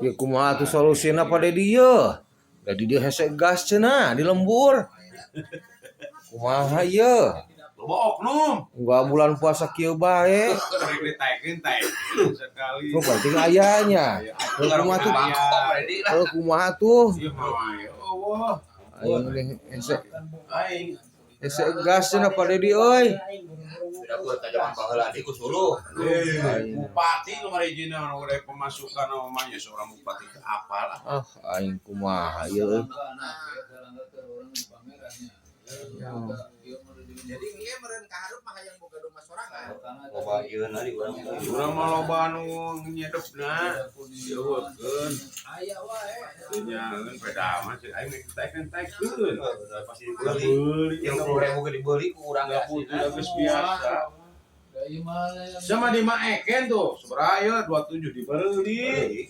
Ya kumaha tuh solusina, Pak Dedi ye? Da di dieu hese gas cenah di lembur. Kumaha ye? Loba oknum. Enggak bulan puasa kieu bae. Rek ditaekeun taekeun sekali. Nu penting ayanya. Heuh, kumaha tuh? Heuh, kumaha tuh? Ieu mah wae. Oh, Aing teh hese aing. Hese gas cenah, Pak Dedi euy. Beda gua zaman baheula di ku suluh. Eh, bupati nu marijina nu rek pemasukan namanya seorang bupati ke apa lah. Ah, aing kumaha ieu euy. Jadi ieu meureun kaharup mah hayang boga domba sorangan. Loba ieu na di urang. Urang mah loba anu nyedepna. Dieuwekeun. Aya wae. Teu nyaeun peda mah cek aing rek ditaekeun taekeun. Pasti dibeli. Dibeli. 30.000 ge dibeli ku urang ge. Udah geus biasa. Sama di Maeken tuh, sabaraha ieu 27 dibeli.